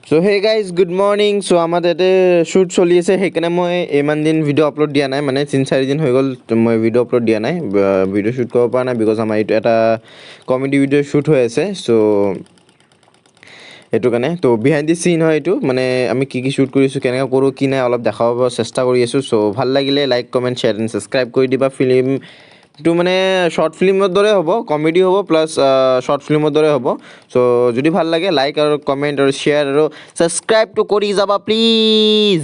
So hey guys, good morning. So আমাৰ ইয়াতে shoot চলি আছে, সেইকাৰণে মই ইমান দিন ভিডিঅ' আপলোড দিয়া নাই, মানে 3-4 দিন হৈ গ'ল মই ভিডিঅ' আপলোড দিয়া নাই, ভিডিঅ' শ্বুট কৰিব পৰা নাই, because আমাৰ এইটো এটা কমেডি ভিডিঅ' শ্বুট হৈ আছে। চ' সেইটো কাৰণে তো বিহাইণ্ড the চিন হয় এইটো, মানে আমি কি কি শ্বুট কৰিছোঁ, কেনেকৈ কৰোঁ কি নাই অলপ দেখাব চেষ্টা কৰি আছোঁ। চ' ভাল লাগিলে like, comment, share and subscribe কৰি দিবা। ফিল্মটো মানে শ্বৰ্ট ফিল্মৰ দৰে হ'ব, কমেডি হ'ব, প্লাছ শ্বৰ্ট ফিল্মৰ দৰে হ'ব। চ' যদি ভাল লাগে লাইক আৰু কমেণ্ট আৰু শ্বেয়াৰ আৰু ছাবস্ক্ৰাইবটো কৰি যাবা প্লিজ।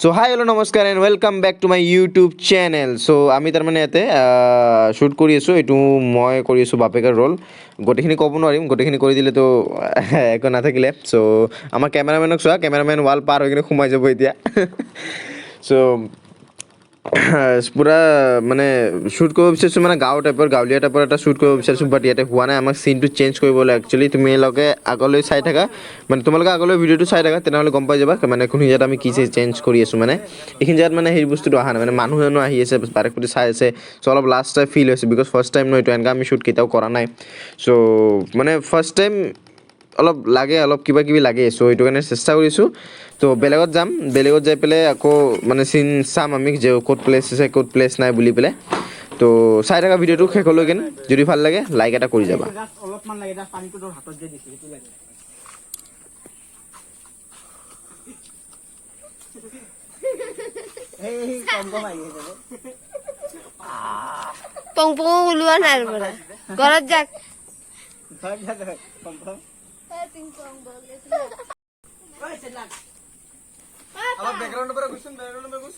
চ' হাই, হেল্ল', নমস্কাৰ and welcome back to my YouTube channel. So আমি তাৰমানে ইয়াতে শ্বুট কৰি আছোঁ। এইটো মই কৰি আছোঁ বাপেকৰ ৰোল। গোটেইখিনি ক'ব নোৱাৰিম, গোটেইখিনি কৰি দিলেতো একো নাথাকিলে। চ' আমাৰ কেমেৰামেনক চোৱা, কেমেৰামেন ৱাল পাৰ হৈ কিনে সোমাই যাব এতিয়া। চ' পূৰা মানে শ্বুট কৰিব বিচাৰিছোঁ, মানে গাঁও টাইপৰ, গাঁৱলীয়া টাইপৰ এটা শ্বুট কৰিব বিচাৰিছোঁ, বাট ইয়াতে হোৱা নাই। আমাক চিনটো চেঞ্জ কৰিবলৈ একচুৱেলি তোমালোকে আগলৈ চাই থাকা, মানে তোমালোকে আগলৈ ভিডিঅ'টো চাই থাকা, তেনেহ'লে গম পাই যাবা মানে কোনখিনি জেগাত আমি কি চেঞ্জ কৰি আছোঁ। মানে এইখিনি জেগাত মানে সেই বস্তুটো অহা নাই, মানে মানুহ জানো আহি আছে, বাৰে প্ৰতি চাই আছে। চ' অলপ লাজ টাইপ ফিল হৈছে, because first time ন এইটো, এনেকুৱা আমি শ্বুট কেতিয়াও কৰা নাই। চ' মানে ফাৰ্ষ্ট টাইম অলপ লাগে, অলপ কিবা কিবি লাগে। চ' সেইটো কাৰণে চেষ্টা কৰিছোঁ। তো বেলেগত যাম, বেলেগত যাই পেলাই আকৌ মানে চিন চাম আমি যে ক'ত প্লেচ আছে, ক'ত প্লেচ নাই বুলি পেলাই। তো চাই থকা ভিডিঅ'টো শেষলৈকে, যদি ভাল লাগে লাইক এটা কৰি যাবা। জাষ্ট অলপমান লাগে, জাষ্ট পানীটো তোৰ হাতত যে দিছে সেইটো লাগে। এই কম কম আহি আছে। পং পং ওলোৱা নাই আৰু পৰা ঘৰত যাক। ঘৰত যা তই, কম কম। অলপ বেকগ্ৰাউণ্ডৰ পৰা গুচোন, বেকগ্ৰাউণ্ডৰ পৰা গুচ।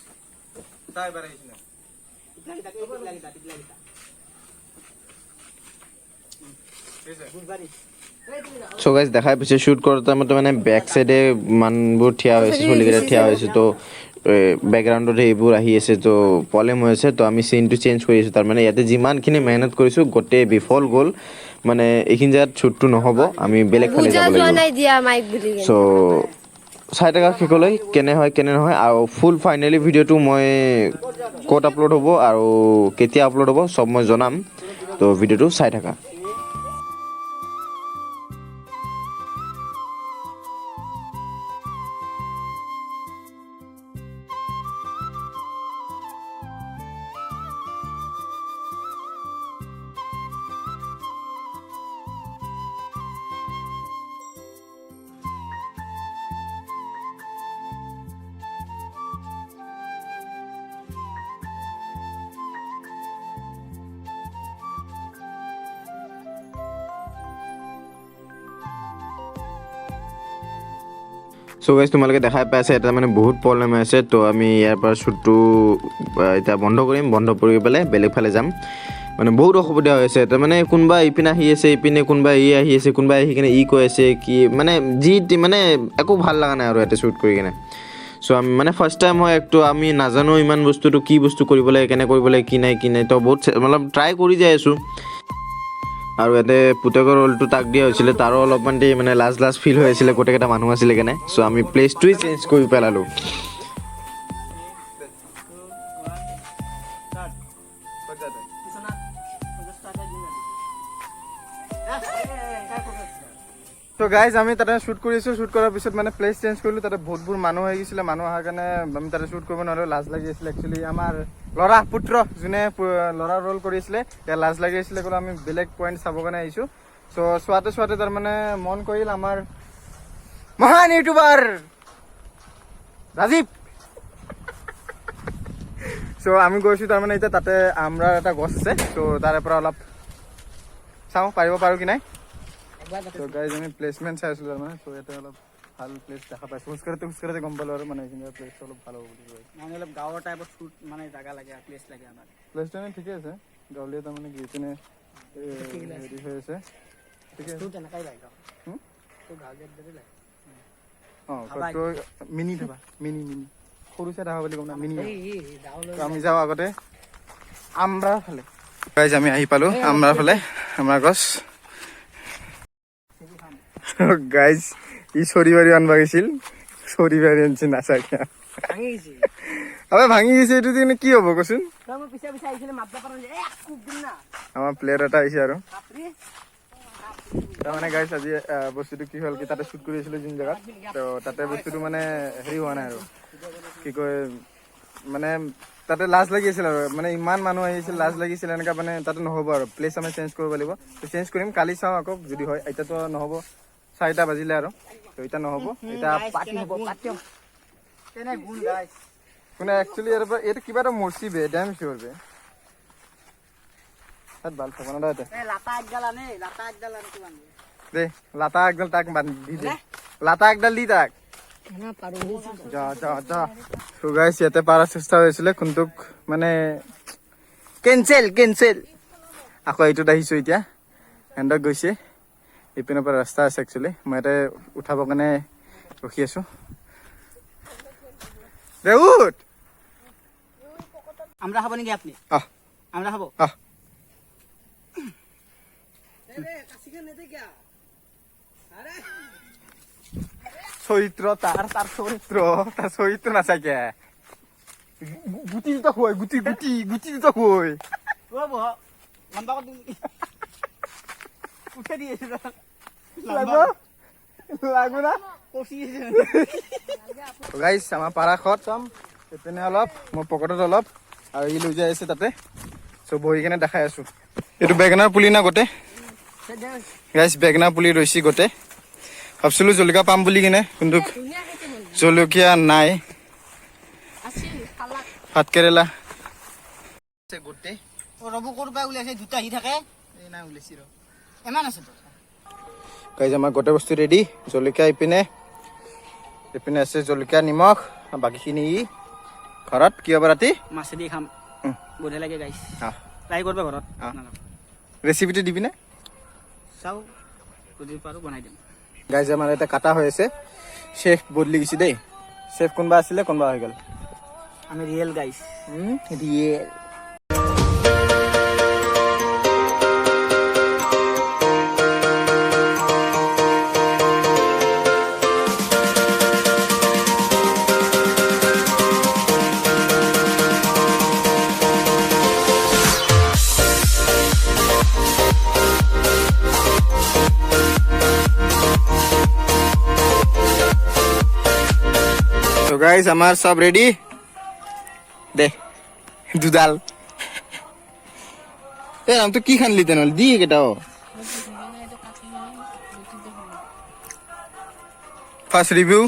তাই এবাৰ আহিছে না। টিপলা কেইটা, এই টিপলা কেইটা, টিপলা কেইটা। ঠিক আছে। বুধবাৰী। চ' গাইজ, দেখাই পাইছে, শ্বুট কৰা টাইমতে মানে বেক চাইডে মানুহবোৰ থিয় হৈছে, চলিকেইটা থিয় হৈছে, তো বেকগ্ৰাউণ্ডত সেইবোৰ আহি আছে, তো প্ৰব্লেম হৈ আছে। তো আমি চিনটো চেঞ্জ কৰি আছোঁ। তাৰমানে ইয়াতে যিমানখিনি মেহনত কৰিছোঁ গোটেই বিফল গ'ল। মানে এইখিনি জেগাত শ্বুটটো নহ'ব, আমি বেলেগ ফালে বুজা যাব যোৱা লাগিব। নাই দিয়া মাইক বুলি কেনে। চ' চাই থাকা শেষলৈ কেনে হয় কেনে নহয়, আৰু ফুল ফাইনেলি ভিডিঅ'টো মই ক'ত আপলোড হ'ব আৰু কেতিয়া আপলোড হ'ব চব মই জনাম। তো ভিডিঅ'টো চাই থাকা। চ' গাইজ, তোমালোকে দেখাই পাই আছে, এটা মানে বহুত প্ৰব্লেম হৈ আছে। তো আমি ইয়াৰ পৰা শ্বুটটো এতিয়া বন্ধ কৰিম, বন্ধ কৰি পেলাই বেলেগ ফালে যাম। মানে বহুত অসুবিধা হৈ আছে। তাৰমানে কোনোবা ইপিনে আহি আছে, ইপিনে কোনোবা ই আহি আছে, কোনোবা আহি কিনে ই কৈ আছে কি, মানে যি টি, মানে একো ভাল লগা নাই আৰু ইয়াতে শ্বুট কৰি কিনে। চ' আমি মানে ফাৰ্ষ্ট টাইম হয় একটো, আমি নাজানো ইমান বস্তুটো কি বস্তু কৰিব লাগে, কেনে কৰিব লাগে, কি নাই কি নাই। তো বহুত অলপ ট্ৰাই কৰি যাই আছোঁ। আৰু ইয়াতে পুতেকৰ ৰোলটো তাক দিয়া হৈছিলে, তাৰো অলপমান দেৰি মানে লাজ লাজ ফিল হৈ আছিলে, গোটেইকেইটা মানুহ আছিলে কেনে। চ' আমি প্লেচটোৱেই চেঞ্জ কৰি পেলালোঁ। ক'ত যা তই? বিচনাত 50 টকা দিম। তো গাইজ, আমি তাতে শ্বুট কৰিছোঁ। শ্বুট কৰাৰ পিছত মানে প্লেচ চেঞ্জ কৰিলোঁ। তাতে বহুতবোৰ মানুহ আহি গৈছিলে। মানুহ অহাৰ কাৰণে আমি তাতে শ্বুট কৰিব নোৱাৰিলোঁ, লাজ লাগি আছিলে। একচুৱেলি আমাৰ ল'ৰা পুত্ৰ যোনে ল'ৰাৰ ৰোল কৰিছিলে, এতিয়া লাজ লাগি আছিলে, ক'লো আমি বেলেগ পইণ্ট চাবৰ কাৰণে আহিছোঁ। চ' চোৱাতে চোৱাতে তাৰমানে মন কৰিল আমাৰ মহান ইউটিউবাৰ ৰাজীৱ। চ' আমি গৈছোঁ তাৰমানে এতিয়া তাতে আমৰাৰ এটা গছ আছে। চ' তাৰে পৰা অলপ চাওঁ পাৰিব পাৰোঁ কি নাই। ত' গাইজ, আমি প্লেচমেণ্ট চাই আছিলোঁ তাৰমানে। চ' ইয়াতে অলপ ভাল প্লেচ দেখা পাইছোঁ। খোজকাঢ়োতে খোজকাঢ়োতে গম পালোঁ আৰু মানে এইখিনি প্লেচটো অলপ ভাল হ'ব বুলি কৈ। মানে অলপ গাঁৱৰ টাইপত শ্বুট, মানে জাগা লাগে, প্লেচ লাগে আমাক। প্লেচটো এনে ঠিকে আছে, গাঁৱলীয়া, তাৰমানে কি ইপিনে হেৰি হৈ আছে, ঠিকে আছে। তোৰ তেনেকাই লাগে। হুম? তোৰ গাঁৱলীয়াৰ দৰে লাগে। অঁ, তোৰ মিনি ধাবা, মিনি মিনি সৰু চাই ধাবা বুলি ক'ম না, মিনি। এই এই গাঁৱলৈ। তো আমি যাওঁ আগতে আমৰাৰ ফালে। গাইজ, আমি আহি পালোঁ আমৰাৰ ফালে, আমৰা গছ। গাইজ, ই চৰি বাৰী আনবা গৈছিল, চৰি বাৰী আনছে নাচাকে। ভাঙি গৈছে। আবে ভাঙি গৈছে, এইটো দি কি হ'ব কচোন? তই মোৰ পিছে পিছে আহিছিলে, মাতবা পৰা নাই। এক কোব দিম না। আমাৰ প্লেয়াৰ এটা আহিছে আৰু। বাপৰে। তাৰমানে গাইছ, আজি বস্তুটো কি হ'ল কি, তাতে শ্বুট কৰি আছিলোঁ যোন জেগাত, তো তাতে বস্তুটো মানে হেৰি হোৱা নাই আৰু, কি কয়, মানে তাতে লাজ লাগি আছিল আৰু, মানে ইমান মানুহ আহিছিল, লাজ লাগিছিল এনেকুৱা। মানে তাতে নহ'ব আৰু, প্লেচ আমি চেঞ্জ কৰিব লাগিব। চেঞ্জ কৰিম কালি, চাওঁ আকৌ যদি হয়। এতিয়াতো নহ'ব, 4টা বাজিলে আৰু, তো এতিয়া নহ'ব। এতিয়া পাৰ্টি হ'ব, পাৰ্টি হ'ব। কেনে গুণ গাইছ। শুনা, একচুৱেলি ইয়াৰ পৰা এইটো কিবা এটা মৰচি বে, ডেম চিয়ৰ বে। তাত ভাল থব না তাতে। এ লাটা একডাল আনে, লাটা একডাল আনে, কিমান দে লাটা একডাল তাক বান্ধি দি দে, লাটা একডাল দি তাক। যা যা যা। তো গাইছ, ইয়াতে পাৰাৰ চেষ্টা হৈছিলে, কোনটোক মানে কেঞ্চেল কেঞ্চেল। আকৌ এইটোত আহিছোঁ এতিয়া, সিহঁতক গৈছে। ইপিনৰ পৰা ৰাস্তা আছে একচুৱেলি, মই ইয়াতে উঠাবৰ কাৰণে ৰখি আছোঁ। দে উঠ। আমৰা খাব নেকি আপুনি? আহ। আমৰা খাব। আহ। চৰিত্ৰ তাৰ, তাৰ চৰিত্ৰ, তাৰ চৰিত্ৰ নাচাকে। গুটি দুটা খুৱাই, গুটি গুটি গুটি দুটা খুৱাই। ৰ'ব, লম্বা কৰি দিম, উঠে দি আছে। লাগব লাগব না। কচি আছে। গাইছ, আমাৰ পাৰা খতম। এইপিনে অলপ মোৰ পকেটত অলপ আৰু ই লৈ যাই আছে তাতে। চ' বহি কেনে দেখাই আছো। এইটো বেঙেনাৰ পুলি না গোটেই? গাইছ, বেঙেনা পুলি ৰুইছি গোটেই। ভাবছিলো জলকীয়া পাম বুলি কিনে, কিন্তু জলকীয়া নাই। ভাত কেৰেলা গোটেই। ৰবু ক'ৰ পৰা ওলাইছে? দুটা আহি থাকে। এই নাই, ওলাইছি ৰ। ইমান আছে তো। গাইজ, আমাৰ গোটেই বস্তু ৰেডি। জলকীয়া ইপিনে ইপিনে আছে, জলকীয়া, নিমখ, বাকীখিনি ই ঘৰত কি হ'ব ৰাতি। মাছেদি খাম। বঢ়িয়া লাগে গাইছ। আহ। ট্ৰাই কৰিব ঘৰত। আহ। ৰেচিপিটো দিবিনে? চাওঁ, যদি পাৰোঁ বনাই দিম। গাইজ, আমাৰ ইয়াতে কাটা হৈ আছে। চেফ বদলি গৈছে দেই। চেফ কোনোবা আছিলে, কোনোবা হৈ গ'ল। আমি ৰিয়েল গাইছ। ৰিয়েল। তো গাইজ, আমাৰ চব ৰেডি। দে দুডাল। এই নামটো কি খানলি তেনেহ'লে? দি কেইটাও। ফাৰ্ষ্ট ৰিভিউ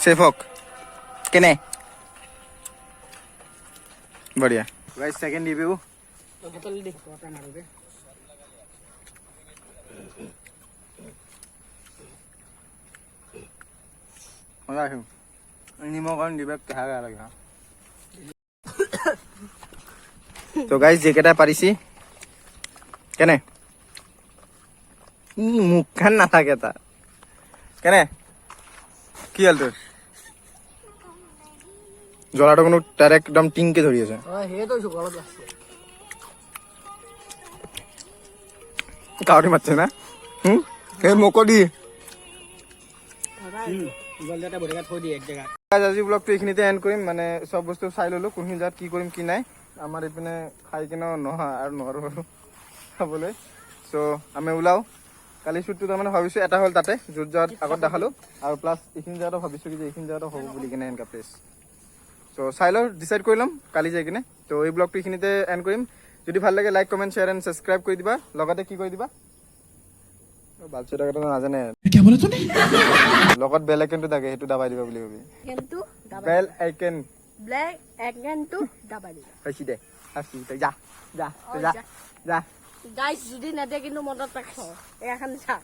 চেফক কেনে? বঢ়িয়া। Guys, second review. বটল দি মাৰো দে। মজা আহিম। নিমখ অকণ দিবে, কেহা বেয়া লাগে। তো গাইজ, যিকেইটা পাৰিছি কেনে, ই মুখখন নাথাকে তাৰ। কেনে কি হ'ল তোৰ? জ্বলাটো কোনো তাৰে একদম টিংকে ধৰি আছে। সেইটো গলত আছে। কাউৰী মাতছে না? হুম, এই মোকো দি। জলদি এটা বঢ়িয়া থৈ দিয়ে এক জেগাত। আজি ব্লগটো এইখিনিতে এণ্ড কৰিম। মানে চব বস্তু চাই ললো, কোনখিনি জেগাত কি কৰিম কি নাই। আমাৰ এইপিনে খাই কিনেও নহয় আৰু, নোৱাৰো আৰু খাবলৈ। চ' আমি ওলাওঁ। কালি শ্বুটটো তাৰমানে ভাবিছোঁ এটা হ'ল তাতে য'ত জেগাত আগত দেখালো, আৰু প্লাছ এইখিনি জেগাতো ভাবিছোঁ কি যে এইখিনি জেগাতো হ'ব বুলি কিনে এনেকুৱা প্লেচ। চ' চাই লওঁ, ডিচাইড কৰি ল'ম কালি যাই কিনে। ত' এই ব্লগটো এইখিনিতে এণ্ড কৰিম। যদি ভাল লাগে, like, comment, share and subscribe কৰি দিবা। লগতে কি কৰি দিবা? বালচু এটা নাজানে। লগত বেল আইকনটো থাকে, সেইটো দাবাই দিবা বুলি ভাবি। কিন্তু বেল আইকন। ব্লেক আইকনটো দাবাই দিবা। হৈছে দে, আছি তই, যা যা, তই যা যা। গাইছ, যদি নেদে কিন্তু মনত ৰাখ, এইখন চা।